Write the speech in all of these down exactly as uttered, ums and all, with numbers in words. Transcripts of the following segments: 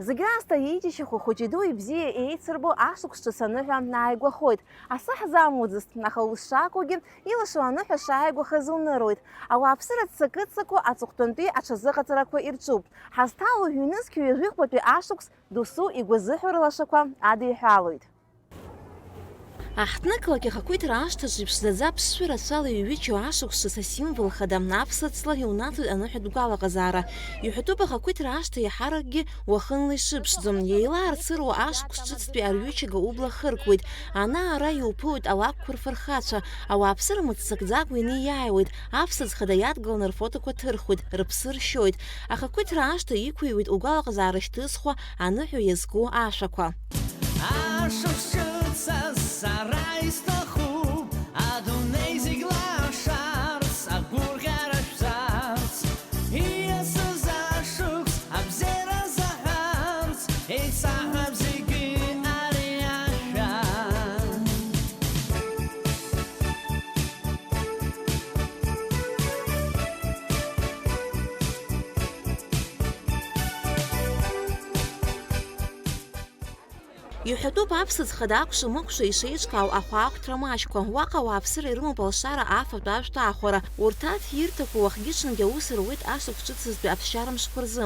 Зегь раасҭа иџьашьахәы, хәыҷи-дуи бзиа еицырбо ашықәс ҿыц аныҳәа ааигәахоит. Асы ҳзамуӡацт, аха ус шакәугьы, илашо аныҳәа шааигәахаз уныруеит. Ауааԥсыра ццакы-ццакуа аҵыхәтәантәи аҽазыҟаҵарақәа ирҿуп. Ҳазҭало ҩнызқь ҩажәихәбатәи ашықәс досу игәазыҳәара лашақәа адиҳәалоит. Аҳҭнықалақь ахақәиҭра ашҭаҿ иԥшӡаӡа аԥсшәы рацәала иҩычоу ашықәс ҿыц асимвол хада аԥса ҵла иунаҭоит аныҳәатә гәалаҟазаара. Иҳәатәуп ахақәиҭра ашҭа иаҳаракгьы уахынла ишыԥшӡом. Еилаарцыруа ашықәс ҿыцтәи арҩычага убла хыркуеит. Ана-ара иуԥылоит алакәқәа рфырхацәа. Ауааԥсыра мыццакӡакәа инеиааиуеит. Аԥсаӡ хада иадгыланы рфотоқәа ҭырхуеит, рыԥсы ршьоит. Ахақәиҭра ашҭа иқәыҩуеит угәалаҟазаара шьҭызхуа аныҳәа иазку ашәақәа. Ашықәс ҿыц сара исҭахуп, адунеи зегь лашарц, агәырӷьара шәҵарц. Ииасыз ашықәс абзиара заҳарц, еицаҳҳәап зегьы ари ашәа. Иҳәатәуп аԥсаӡ хада акәша-мыкәша ишеиҿкаау ахәаахәҭра маҷқәа. Уаҟа ауааԥсыра ирымоуп алшара, афатә, ажәтә аахәара. Урҭ аҭ ирҭақәоу уахгьы-ҽынгьы аус руеит ашықәс ҿыцызтәи аԥсшьара мшқәа рзы.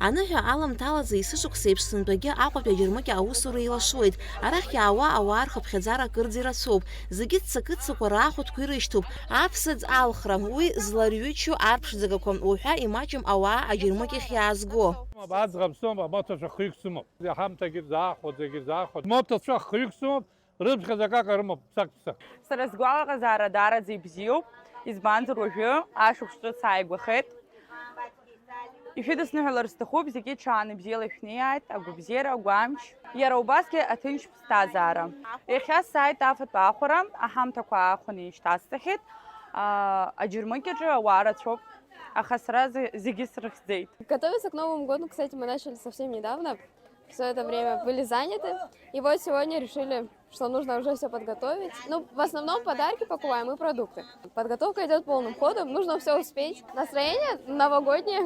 Аныҳәа аламҭалаӡа есышықәса еиԥш сынтәагьы Аҟәатәи аџьармыкьа аусура еилашуеит. Арахь иаауа ауаа рхыԥхьаӡара акырӡа ирацәоуп. Зегьы ццакы-ццакуа раахәыҭқәа ирышьҭоуп. Аԥсаӡ алхра, уи зларҩычу арԥшӡагақәа уҳәа имаҷым ауаа аџьармыкьахь иаазго. Аӡӷаб сымоуп, амоҭацәа хҩык сымоуп. Аҳамҭагьы рзаахәо, зегьы рзаахәо. Амоҭацәа хҩык сымоуп, рыԥхьаӡа акака рымоуп, ԥсак-ԥсак. Сара сгәалаҟазаара даараӡа ибзиоуп, избанзар уажәы ашықәс ҿыц ааигәахеит. Ишәыдысныҳәалар сҭахуп, зегьы ҽааны бзиала шәнеиааит, агәабзиара, агәамч, иара убасгьы аҭынч ԥсҭазаара. Иахьа сааит афатә аахәара, аҳамҭақәа аахәаны ишьҭасҵахьеит. Аа, аџьармыкьаҿы ауаа рацәоуп, аха сара зе-, зегьы срыхьӡеит. Готовиться к Новому году, кстати, мы начали совсем недавно. Всё это время были заняты. И вот сегодня решили, что нужно уже всё подготовить. Ну, в основном подарки покупаем и продукты. Подготовка идёт полным ходом, нужно всё успеть. Настроение новогоднее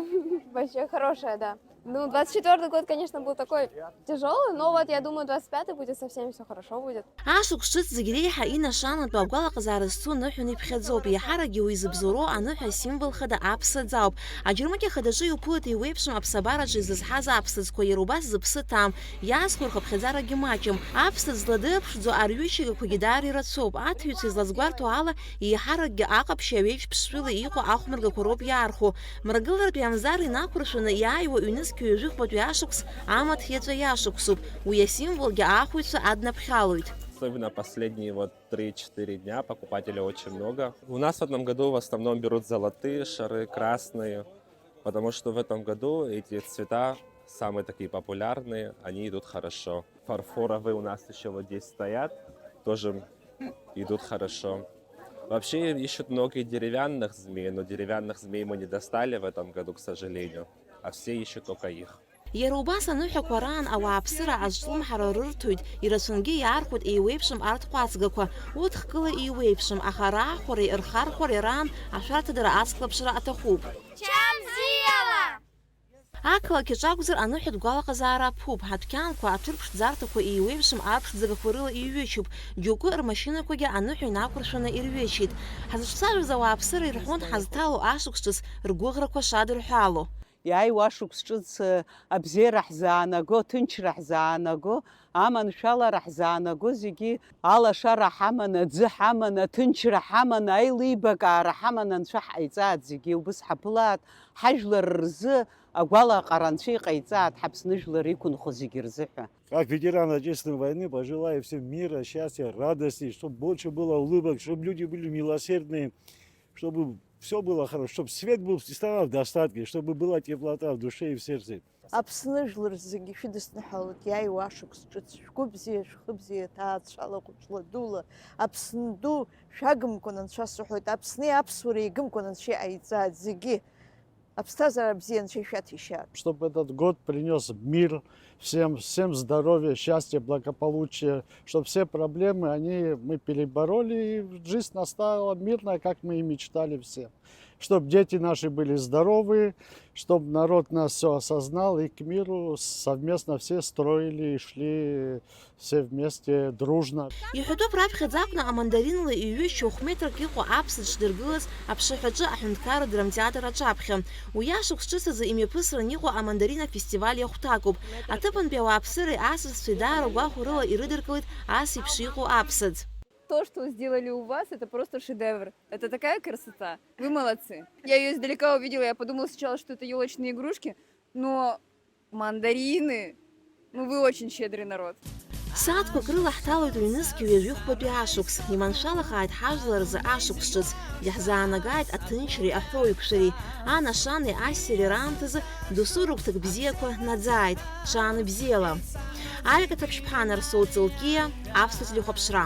вообще хорошее, да. Ну, двадцать четвёртый год, конечно, был такой тяжёлый, но вот я думаю, двадцать пятый будет совсем всё хорошо будет. Ашықәс ҿыц зегь реиҳа инашанатәу агәалаҟазаара зцу аныҳәа иԥхьаӡоуп, иаҳаракгьы уи зыбзоуроу аныҳәа асимвол хада аԥсаӡ ауп. Аџьармыкьа хадаҿы иуԥылоит еиуеиԥшым аԥсабараҿы изызҳаз аԥсаӡқәа, иара убас зыԥсы ҭам, иаазхәо рхыԥхьаӡарагьы маҷым. Аԥсаӡ злада ԥшӡоу арҩычагақәагьы даара ирацәоуп. Аҭыҩцәа излазгәарҭо ала, еиҳаракгьы аҟаԥшьи аҩеиԥшьԥшшәыла иҟоу ахәмаргақәа роуп иаархәо. Мрагыларатәи амзар инақәыршәаны иааиуа ҩнызқь ҩажәихәбатәи ашықәс амаҭ иаҵәа иашықәсуп. Уи асимволгьы аахәаҩцәа аднаԥхьалоит. Особенно последние вот три-четыре дня покупателей очень много. У нас в этом году в основном берут золотые шары, красные, потому что в этом году эти цвета самые такие популярные, они идут хорошо. Фарфоровые у нас ещё вот здесь стоят, тоже идут хорошо. Вообще ищут многие деревянных змей, но деревянных змей мы не достали в этом году, к сожалению, а все ищут только их. Иара убас аныҳәақәа раан ауааԥсыра азҿлымҳара рырҭоит, ирацәангьы иаархәоит еиуеиԥшым арҭ ҟәацгақәа. Урҭ хкыла еиуеиԥшым, аха раахәареи рхархәареи раан ашәарҭадара ацклаԥшра аҭахуп. Чамзиала! Ақалақь аҿы акәзар, аныҳәатә гәалаҟазаара аԥуп. Адәқьанқәа, аҭәырԥш ӡарҭақәа еиуеиԥшым арԥшӡагақәа рыла иҩычуп, џьоукы рмашьынақәагьы аныҳәа инақәыршәаны ирҩычеит. Ҳазҿцәажәоз ауааԥсыра ирҳәон ҳазҭало ашықәс ҿыц ргәыӷрақәа шадырҳәало. Иааиуа ашықәс ҿыц, э, абзиара ҳзаанаго, аҭынчра ҳзаанаго, аманшәалара ҳзаанаго зегьы, алашара ҳаманы, аӡы ҳаманы, аҭынчра ҳаманы, аилибакаара ҳаманы Анцәа ҳҟаиҵааит зегьы, убыс ҳаԥылааит, ҳажәлар рзы агәалаҟара Анцәа иҟаиҵааит, ҳАԥсны жәлар иқәынхо зегьы рзыҳәа. Как ветеран Отечественной войны пожелаю всем мира, счастья, радости, чтобы больше было улыбок, чтобы люди были милосердные, чтобы всё было хорошо, чтобы свет был всегда в достатке, чтобы была теплота в душе и в сердце. Аԥсны жәлар зегьы шәыдысныҳәалоит иааиуа ашықәс ҿыц, шәгәы бзиа, шәхы бзиа, ҭаацәала, хәыҷла, дула, Аԥсны ду шәагымкәан Анцәа сыҳәоит, Аԥсни аԥсуареи еигымкәан Анцәа иҟаиҵааит зегьы. Аԥсҭазаара бзиа Анцәа ишәаҭәеишьааит. Чтобы этот год принёс мир всем, всем здоровье, счастье, благополучие, чтобы все проблемы, они, мы перебороли, и жизнь настала мирная, как мы и мечтали все. Чтоб дети наши были здоровы, чтоб народ нас все осознал и к миру совместно все строили и шли все вместе дружно. Иҳәатәуп раԥхьаӡа акәны амандаринла иҩышьо хә-метрак иҟоу аԥсаӡ шдыргылаз аԥшаҳәаҿы аҳәынҭқарра драмтеатр аҿаԥхьа. Уи ашықәс ҿыц азы имҩаԥысран иҟоу амандарин афестиваль иахәҭакуп. Аҭыԥантәи ауааԥсыреи асасцәеи даара гәахәарыла ирыдыркылеит ас еиԥш иҟоу аԥсаӡ. То, что сделали у вас, это просто шедевр. Это такая красота. Вы молодцы. Я ее издалека увидела, я подумала сначала, что это елочные игрушки, но мандарины. Ну, вы очень щедрый народ. Сааҭқәак рыла ҳҭалоит ҩнызқьи ҩажәихәбатәи ашықәс, иманшәалахааит ҳажәлар рзы ашықәс ҿыц, иаҳзаанагааит аҭынчреи аҳәоуеиқәшәареи, анашанеи ассиреи раамҭазы досу рыгәҭак бзиақәа наӡааит, ҽаанбзиала. Алика Ҭаԥшьԥҳа, Нарсоу Ҵылкиа, Аԥсуа телехәаԥшра.